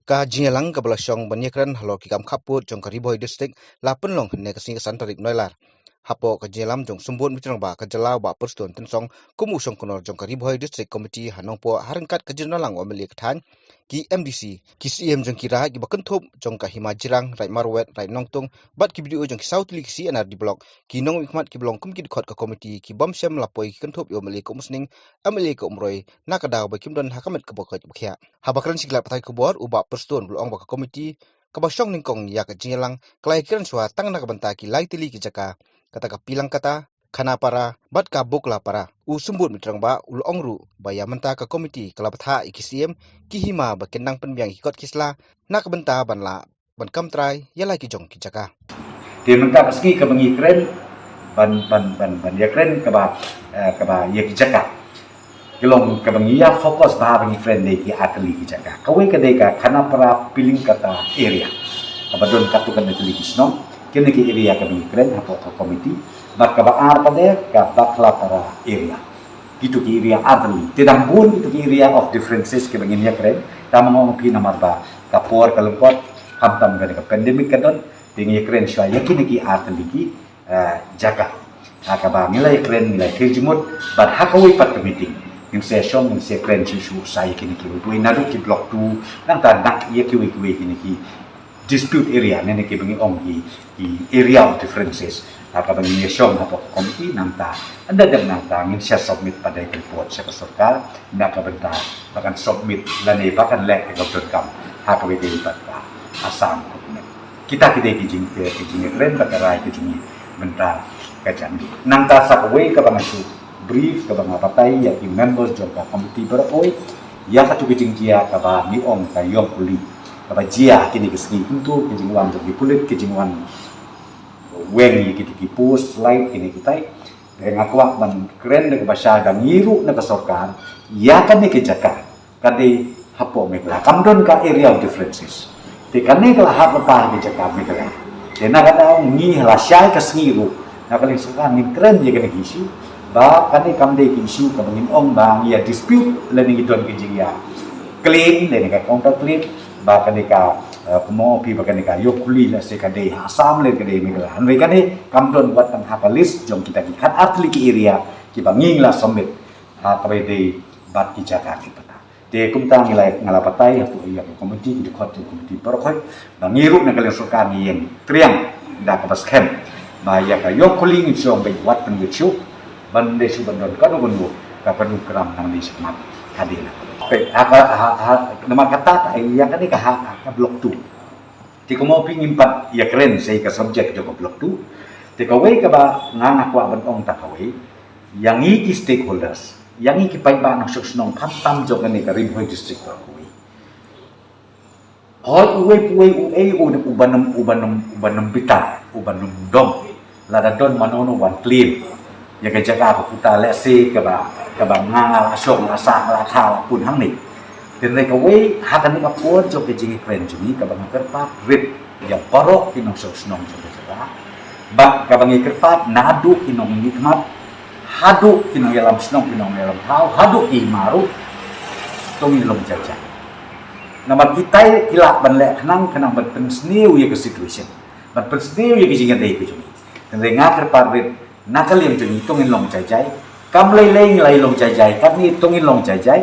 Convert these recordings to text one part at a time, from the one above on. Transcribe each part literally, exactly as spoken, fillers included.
Ka jingïalang kaba la shong ban ïakren halor ki kam khappud jong ka Ri Bhoi District la pynlong hynne ka sngi ka san tarik Nailar. Hapoh ka jingïalam jong u Symbud Meeting Rangbah ka jylla u Bah Prestone Tynsong kum u shongknor jong ka Ri Bhoi District Committee ha Nongpoh ha ryngkat ka jingïalang u M L A ka thaiñ, ki M D C, ki C E M jong ki raid kiba kynthup jong ka Hima Jirang, Raid Marwet, Raid Nongtung, bad ki B D O jong ki saw tylli ki C and R D block, ki nongmihkhmat kiba long kum ki dkhot ka komiti, ki bym shym la poi ki kynthup ïa u M L A ka Umsning, M L A ka Umroi, na ka daw ba kim don ha ka met kaba koit ba khiah. Haba kren sha ki lad pathai khubor, u Bah Prestone u la ong ba ka komiti kaba shong nyngkong ïa ka jingïalang ka la ïakren shuwa tang na ka bynta ki lai tylli ki jaka, kata ka Pilangkata, Khanapara bad ka Buklapara. U Symbud Meeting Rangbah u la ong ruh ba ïa mynta ka komiti ka la bthah ïa ki C E M ki hima ba kin nang pynbiang ïa ki kot ki sla na ka bynta ban lah ban kam trai ïa la ki jong ki jaka. Te mynta ka sngi kaba ngi kren ban ban ban ban ïakren kaba, eh, kaba ïa ki jaka. Ki long kaba ngi ïa focus bha ba ngi kren dei ki ar tylli ki jaka. Kawei ka dei ka Khanapara Pilangkata area kaba don katto katne tylli ki shnong. Kine ki area kaba ngi kren hapoh ka komiti. Bad kaba ar pat dei ka Buklapara area. Kito ki area ar tylli. Te dang bun kito ki area of differences kiba ngin ïakren. Tang ma nga ong phi namar ba ka por ka lyngkot, khamtam ka dei ka pandemic ka don. Te ngi ïakren shuwa ïa kine ki ar tylli ki, eh, jaka. Ha kaba ngi la ïakren, ngi la ïathir jingmut bad ha kawei pat ka meeting ngin sa shong, ngin sa kren shuh shuh sa ïa kine kiwei kiwei naduh ki block two, nangta dak ïa kiwei kiwei kine ki dispute area, ne ne kiba ngi ong ki, ki area of differences. Ha kaba ngi ïa shong hapoh ka komiti, nangta ynda dep nangta ngin sa submit pat da ka report sha ka sorkar na ka bynta ba kan submit lane ba kan leh ïa ka donkam ha kaba ïadei bad ka Assam Government. Kita ki dei ki jing, ki jingïakren bad ka rai ka jong ngi mynta ka jan. Nangta sa kawei kaba nga shu brief, kaba nga batai ïa ki members jong ka komiti baroh kawei ïa katu ka jingjia kaba ngi ong ka ïong kuli, kaba jia kine ki sngi, kumtu ki jingwan jong ki pulit, ki jingwan weng ïa kito ki post light, kine kitai. Te nga kwah ban kren da kaba shai ba ngi ruh na ka sorkar ïa kane ka jaka ka dei hapoh Meghalaya, kam don ka area of differences. Te kane ka la hap lypa ha ka jaka Meghalaya. Te na ka daw ngi ha lashai ka sngi ruh na ka liang sorkar ngin kren ïa kane ka issue, ba kane kam dei ka issue kaba ngin ong ba ngi ïa dispute lane ngi don ka jingïa claim lane ka counter claim ba kane ka, eh, kumno phi, ba kane ka ïong kuli, lehse ka dei ha Assam lane ka dei Meghalaya. Hynrei kane kam don wat tang ha ka list jong kita ki khat ar tylli ki area kiba ngi la submit ha kaba ïadei bad ki jaka ki pata. Te kumta ngi la, nga la batai hapoh ïa ka komiti, ki dkhot jong ka komiti baroh kawei ba ngi ruh na ka liang sorkar ngi ïeng triang da kaba skhem ba ïa ka ïong kuli ngin shu ong beit wat pynwit shuh, ban dei shuh ban don kano kano ka kanu kram nangne shakhmat, ka dei na. Peit, ha ka, ha, ha, namar kata ka ïa kane ka ha, ha ka block two. Te kumno phi, ngim pat ïakren sa ïa ka subject jong ka block two. Te kawei kaba nga, nga kwah ban ong tang kawei ïa ngi ki stakeholders, ïa ngi ki paidbah nongshong shnong khamtam jong kane ka Ri Bhoi District baroh kawei. Hooid uwei pa uwei uei u, u ban ym, u ban ym, u ban ym bitar, u ban ym dom lada don mano mano wan claim ïa ka jaka ka puta, lehse kaba, kaba nga, nga la shong, la sah, la kha, la pun hangne. Hynrei kawei ha kane ka por jong ka jingïakren jong ngi kaba nga kyrpad rit ïa baroh ki nongshong shnong jong ka jaka, bad kaba ngi kyrpad naduh ki nongmihkhmat haduh ki nongïalam shnong, ki nongïalam thaw, haduh ki hima ruh, to ngin long jai jai. Namar kitai ki lah ban leh khnang, khnang ban pynsniew ïa ka situation, ban pynsniew ïa ka jingïadei ka jong ngi. Hynrei nga kyrpad rit na ka liang jong ngi, to ngin long jai jai. Kam lei lei ngi la ïa long jai jai, katne to ngin long jai jai.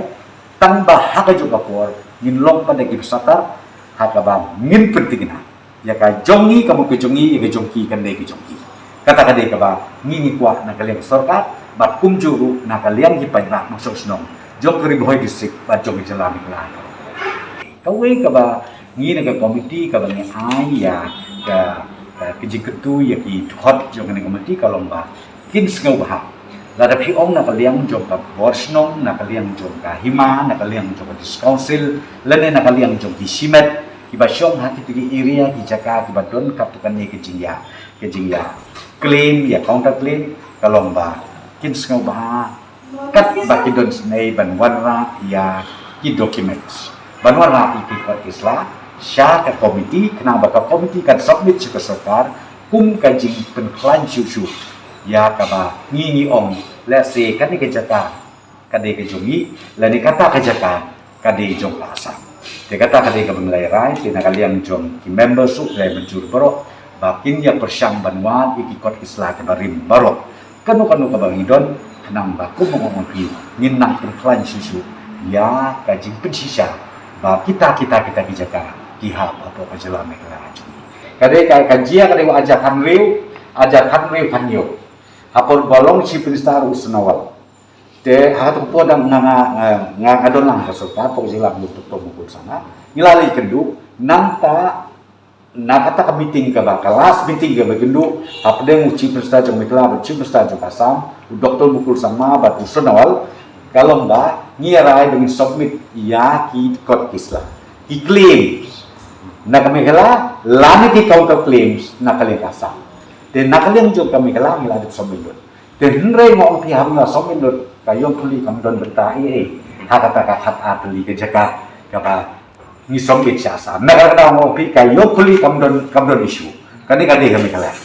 Tang ba ha kajuh ka por ngin long pat da ki bsatar ha kaba ngin pynthikna ïa ka jong ngi ka mut ka jong ngi, ïa ka jong ki kan dei ka jong ki. Kata ka dei kaba ngi, ngi kwah na ka liang sorkar bad kumjuh ruh na ka liang ki paidbah nongshong shnong jong ka Ri Bhoi District bad jong ka jylla Meghalaya. Kawei kaba ngi na ka komiti kaba ngi ai ïa ka, ka, ka jingkyntu ïa ki dkhot jong kane ka komiti ka long ba kin sngewbha, lada phi ong na ka liang jong ka bor shnong, na ka liang jong ka hima, na ka liang jong ka district council, lane na ka liang jong ki shimet kiba shong ha kito ki area, ki jaka kiba don katto katne ka jingïa, ka jingïa claim, ïa counter claim, ka long ba kin sngewbha katba ki don sngewbha ban wanrah ïa ki documents, ban wanrah ïa ki kot ki sla sha ka komiti, khnang ba ka komiti kan submit sha ka sorkar kum ka jingpynkhlaiñ shuh shuh ïa kaba ngi, ngi ong, lehse kane ka jaka ka dei ka jong ngi, lane kata ka jaka ka dei jong ka Assam. Te kata ka dei kaba ngi la rai, te na ka liang jong ki member suk la mynjur baroh ba kin ïa pyrshang ban wad ïa ki kot ki sla kiba rim baroh. Kano kano kaba ngi don, khnang ba kum ba ngi ngin nang pynkhlaiñ shuh shuh ïa ka jingpynshisha ba kita kita kita ki jaka ki hap hapoh ka jylla Meghalaya jong ngi. Ka dei ka, ka jia ka dei wa aja khan riu, aja khan riu khan ïoh. Hapoh ba long Chief Minister u Sonowal. Te ha tu po dang nga nga nga nga don lang ha sorkar, pok jylla ngi tu tu mukul sana. Ngi la lei kynduh nangta na kata ka meeting kaba, ka last meeting kaba kynduh hapdeng u Chief Minister jong Meghalaya bad Chief Minister jong Assam, u Doctor Mukul Sangma bad u Sonowal, ka long ba ngi rai ba ngin submit ïa ki kot ki sla, ki claims na ka Meghalaya lane ki counter claims na ka liang ka Assam. Te na ka liang jong ka Meghalaya ngi la dep submit lut. Te hynrei nga ong phi, haba ngi la submit lut, ka ïong puli kam don bynta ei ei ha kata ka khat ar tylli ka jaka kaba ngi submit sha Assam. Na kata ka daw nga ong phi ka ïong puli kam don, kam don issue. Kane ka dei ha Meghalaya.